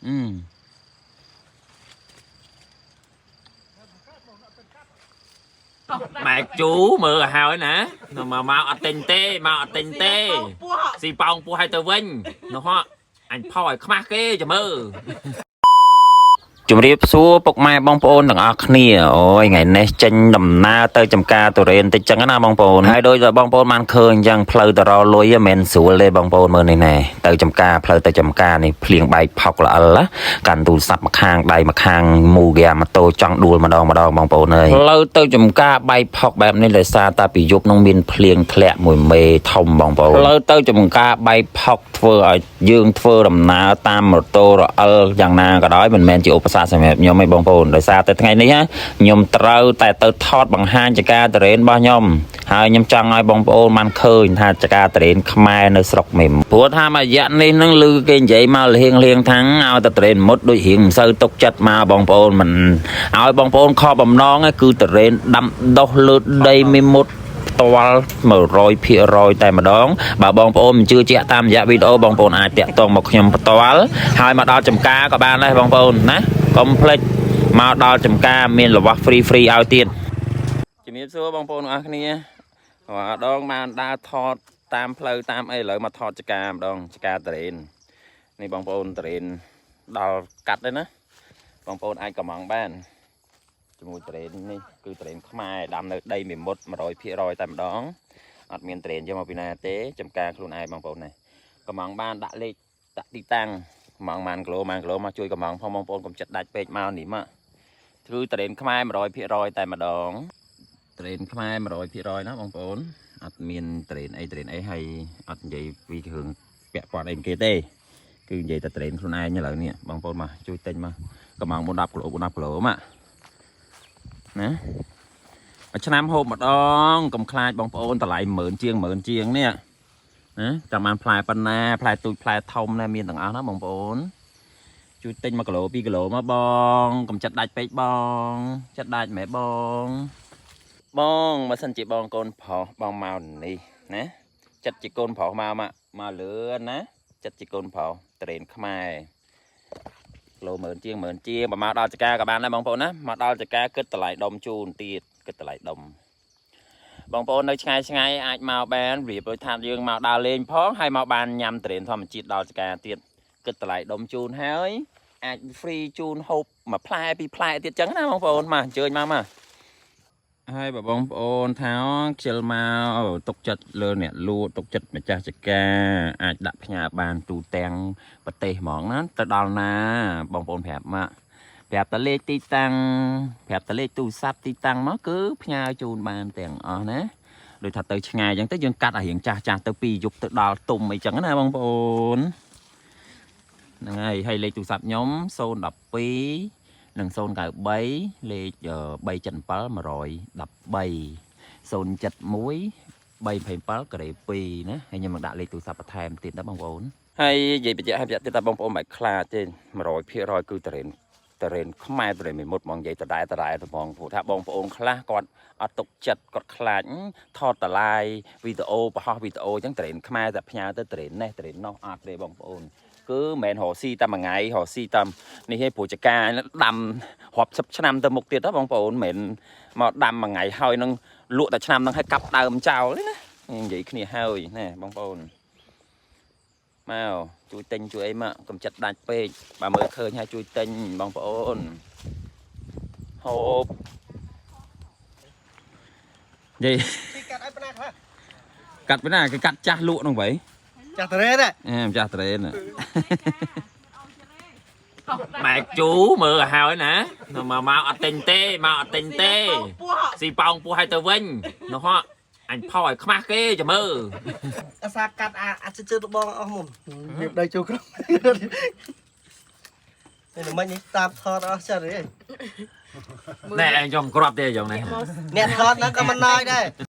អឺម៉ែជូមើលឲ្យហើយណាមកមកអត់ទិញទេមកអត់ទិញទេ ពោះ ស៊ីប៉ោងពោះឲ្យទៅវិញនោះហ៎អញផោឲ្យខ្មាស់គេចាំមើលជំរាបសួរពុកម៉ែបងប្អូនទាំងអស់គ្នាអូយថ្ងៃនេះចេញដំណើរទៅចំការទុរេនតិចចឹងណាបងប្អូនហើយដូចដែលបងប្អូនបានឃើញចឹងផ្លូវទៅរលុយមិនមែនស្រួលទេបងប្អូនមើលនេះណែទៅចំការផ្លូវទៅចំការនេះភ្លៀងបែកផុកល្អិលណាកាន់ទូរស័ព្ទម្ខាងដៃម្ខាងមូហ្គាម៉ូតូចង់ដួលម្ដងម្ដងបងប្អូនអើយផ្លូវទៅចំការបែកផុកបែបនេះដោយសារតែពីយប់នោះមានភ្លៀងធ្លាក់មួយមេធំបងប្អូនផ្លូវទៅចំការបែកផុកធ្វើឲ្យយើងធ្វើដំណើរតាមម៉ូតូរអិលយ៉ាងណាក៏ដោយមិនមែនជាឧបសគ្គសម្រាប់ខ្ញុំទេបងប្អូនដោយសារតែថ្ងៃនេះណាខ្ញុំត្រូវតែទៅថតបង្ហាញចការតរេនរបស់ខ្ញុំហើយខ្ញុំចង់ឲ្យបងប្អូនបានឃើញថាចការតរេនខ្មែរនៅស្រុកមេមព្រោះថាមួយរយៈនេះនឹងឮគេនិយាយមកលៀងលៀងថាងឲ្យតែតរេនមុតដូចរៀងមិនសូវទុកចិត្តមកបងប្អូនមិនឲ្យបងប្អូនខកបំណងទេគឺតរេនដាំដុះលើដីមេមត់ ផ្ទាល់100%តែម្ដងបើបងប្អូនមិនជឿជាក់តាមរយៈវីដេអូបងប្អូនអាចតាក់ទងមកខ្ញុំផ្ទាល់ហើយមកដល់ចំការក៏បានដែរបងប្អូនណាកុំភ្លេចមកដល់ចំការមានរបស់ free free ឲ្យទៀតជំរាបសួរបងប្អូនទាំងអស់គ្នាម្ដងបានដើរថតតាមផ្លូវតាមអីឥឡូវមកថតចការម្ដងចការតរេននេះបងប្អូនតរេនដល់កាត់ដែរណាបងប្អូនអាចកំងបាន ជាមួយត្រេននេះគឺត្រេនខ្មែរដាំនៅដីមេមត់100%តែម្ដងអត់មានត្រេនយកមកពីណាទេចំការខ្លួនឯងបងប្អូនណាកំងបានដាក់លេខដាក់ទីតាំងកំងបានគីឡូបានគីឡូមកជួយកំងផងបងប្អូនកុំចិត្តដាច់ពេកមកនេះមកគឺត្រេនខ្មែរ100%តែម្ដងត្រេនខ្មែរ100%ណាបងប្អូនអត់មានត្រេនអីត្រេនអីហើយអត់និយាយពីគ្រឿងពាក់ព័ន្ធអីគេទេគឺនិយាយតែត្រេនខ្លួនឯងឥឡូវនេះបងប្អូនមកជួយទិញមកកំង4 10គីឡូ4 10គីឡូមក ណាមួយឆ្នាំហូបម្ដងកុំខ្លាចបងប្អូនតម្លៃ10000ជាង10000ជាងនេះណាចាំបានផ្លែប៉ុណ្ណាផ្លែទូចផ្លែធំណាមានទាំងអស់ណាបងប្អូនជួយទិញ1គីឡូ2គីឡូមកបងកុំចិត្តដាច់ពេកបងចិត្តដាច់ម៉ែបងបងបើសិនជាបងកូនប្រុសបងមកនេះណាចិត្តជាកូនប្រុសមកមកមកលឿនណាចិត្តជាកូនប្រុសត្រេនខ្មែរ គីឡូ10000ជាង10000ជាងបើមកដល់ចការក៏បានដែរបងប្អូនណាមកដល់ចការគិតតម្លៃដុំជូនទៀតគិតតម្លៃដុំបងប្អូននៅឆ្ងាយឆ្ងាយអាចមកបានរៀបដូចថាយើងមកដើរលេងផងហើយមកបានញ៉ាំត្រេនធម្មជាតិដល់ចការទៀតគិតតម្លៃដុំជូនហើយអាច free ជូនហូបមួយផ្លែពីរផ្លែទៀតចឹងណាបងប្អូនមកអញ្ជើញមកមកហើយបើបងប្អូនថាខ្ជិលមកទុកចិត្តលើអ្នកលក់ទុកចិត្តម្ចាស់ចការអាចដាក់ផ្ញើបានទូទាំង ប្រទេសហ្មងណាទៅដល់ណាបងប្អូនប្រាប់មកប្រាប់តលេខទីតាំងប្រាប់តលេខទូរស័ព្ទទីតាំងមកគឺផ្ញើជូនបានទាំងអស់ណាដូចថាទៅឆ្ងាយអញ្ចឹងទៅយើងកាត់ឲ្យរៀងចាស់ចាស់ទៅពីយប់ទៅដល់ទុំអីចឹងណាបងប្អូនហ្នឹងហើយហើយលេខទូរស័ព្ទខ្ញុំ012និង093លេខ377 113 071 327ការ៉េ2ណាហើយខ្ញុំនឹងដាក់លេខទូរស័ព្ទបន្ថែមទៀតណាបងប្អូន ហើយនិយាយបញ្ជាក់ឲ្យបញ្ជាក់ទៀតថាបងប្អូនមិនខ្លាចទេ100%គឺតរេនតរេនខ្មែរតរេនមេមត់ហ្មងនិយាយដដែលដដែលហ្មងព្រោះថាបងប្អូនខ្លះគាត់អត់ទុកចិត្តគាត់ខ្លាចថតតឡាយវីដេអូបង្ហោះវីដេអូអញ្ចឹងតរេនខ្មែរតែផ្ញើទៅតរេននេះតរេននោះអត់ទេបងប្អូនគឺមិនមែនរកស៊ីតែមួយថ្ងៃរកស៊ីតាមនេះទេព្រោះចការដាំរាប់សិបឆ្នាំទៅមុខទៀតហ៎បងប្អូនមិនមែនមកដាំមួយថ្ងៃហើយនឹងលក់តែឆ្នាំហ្នឹងឲ្យកាប់ដើមចោលទេណានិយាយគ្នាហើយណាបងប្អូន មកជួយទិញជួយអីមកកុំចិត្តដាច់ពេកបើមើលឃើញហើយជួយទិញបងប្អូនហូបនិយាយ ពីកាត់ឲ្យប៉ុណ្ណាខ្លះ កាត់ពីណាគេកាត់ចាស់លក់នោះវ៉ៃ ចាស់តរេន អេម្ចាស់ត្រេនម៉ែជូមើលឲ្យហើយណាមកមកអត់ទិញទេមកអត់ទិញទេ ពោះ ស៊ីប៉ោងពោះឲ្យទៅវិញនោះហ៎អញផោឲ្យខ្មាស់គេចាំមើល អាសាកាត់អាអាជឿជឿបងអស់មុំវាដៃចូលក្រុមនេះមិននេះតាមថតអស់ចិត្តទេ ណែអញចង់ក្របទេចង់នេះ អ្នកថតហ្នឹងក៏មិនណយដែរ